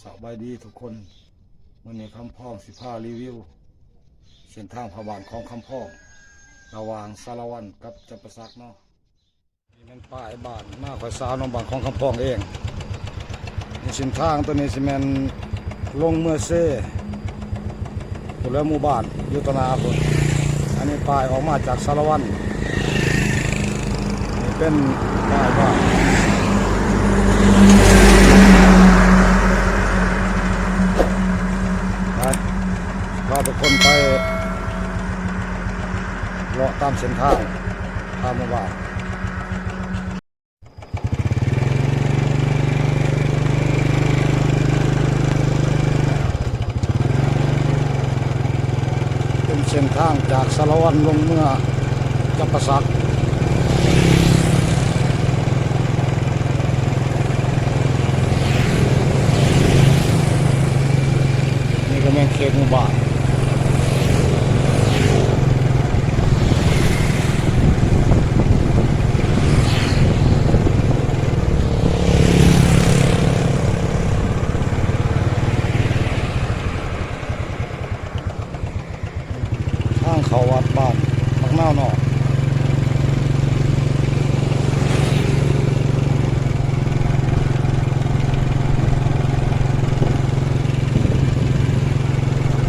ສະບາຍດີທຸກຄົນ, ມື້ນີ້ຄຳພອງຊິພາຣີວິວເສັ້ນທາງເຂົ້າບ້ານຂອງຄຳພອງ ລະຫວ່າງສາລະວັນກັບຈຳປາສັກເນາະ. ນີ້ແມ່ນປ້າຍບ້ານນາຂ້ອຍສາວເນາະ, ບ້ານຂອງຄຳພອງເອງ. ນີ້ເສັ້ນທາງໂຕນີ້ຊິແມ່ນລົງເມືອເຊ ພຸ້ນແຫຼະ ໝູ່ບ້ານຢູ່ຕໍ່ໜ້າພຸ້ນ. ອັນນີ້ປ້າຍອອກມາຈາກສາລະວັນ. ນີ້ເປັນປ້າຍບ້ານ. ໄປ ພາທຸກຄົນໄປເລາະຕາມເສັ້ນທາງ ທາງໝູ່ບ້ານ. ເປັນເສັ້ນທາງຈາກສາລະວັນລົງເມືອຈຳປາສັກ. ນີ້ກໍແມ່ນເຂດໝູ່ບ້ານ. ທາງເຂົ້າວັດບ້ານບັກນາວນອກ.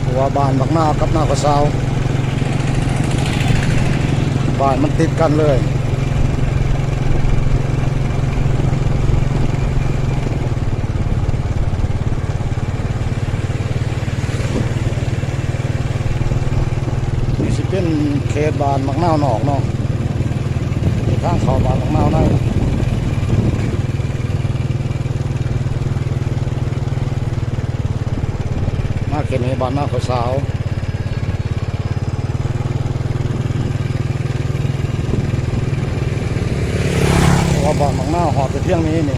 ເພາະວ່າບ້ານບັກນາວກັບນາຂ້ອຍສາວ ບ້ານມັນຕິດກັນເລີຍ. ນີ້ຊິເປັນເຂດບ້ານບັກນາວນອກເນາະ, ເປັນທາງເຂົ້າບ້ານບັກນາວໃນ. ມາເຂດນີ້ບ້ານນາຂ້ອຍສາວ. ເພາະວ່າບ້ານບັກນາວຮອດແຕ່ພຽງນີ້ນີ້.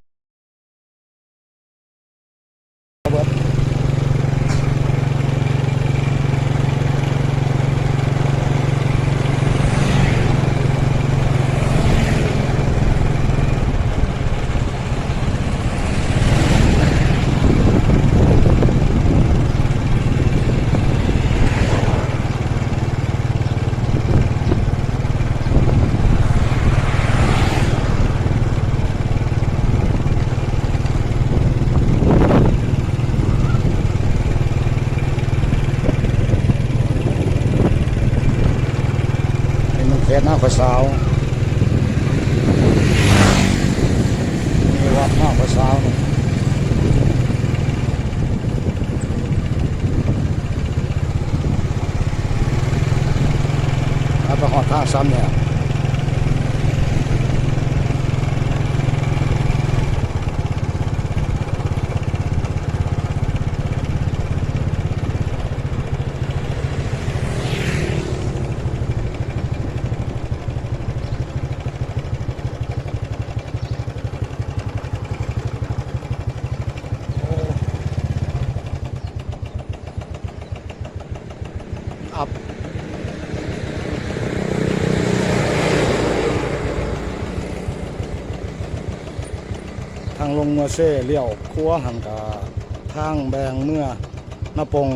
ນີ້ມັນເຂດນາຂ້ອຍສາວ, ນີ້ວັດນາຂ້ອຍສາວ. ເຮົາໄປຮອດທາງສາມແຍກ. ອັບ ທາງລົງເມືອເຊ ລ້ຽວຂວາຫັ້ນກະທາງແບ່ງເມືອນາປົງ.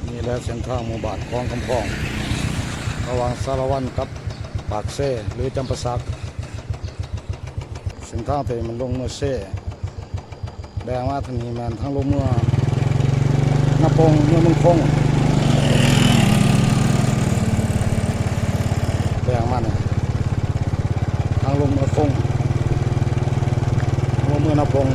ນີ້ແຫຼະເສັ້ນທາງໝູ່ບ້ານຂອງຄຳພອງ ລະຫວ່າງສາລະວັນກັບປາກເຊ ຫຼື ຈຳປາສັກ. ເສັ້ນທາງທີ່ມັນລົງເມືອເຊ ແບ່ງມາທາງນີ້ແມ່ນທາງລົງເມືອນາປົງ ເມືອເມືອງຄົງ. ແບ່ງມານີ້ ທາງລົງເມືອຄົງ ລົງເມືອນາປົງ.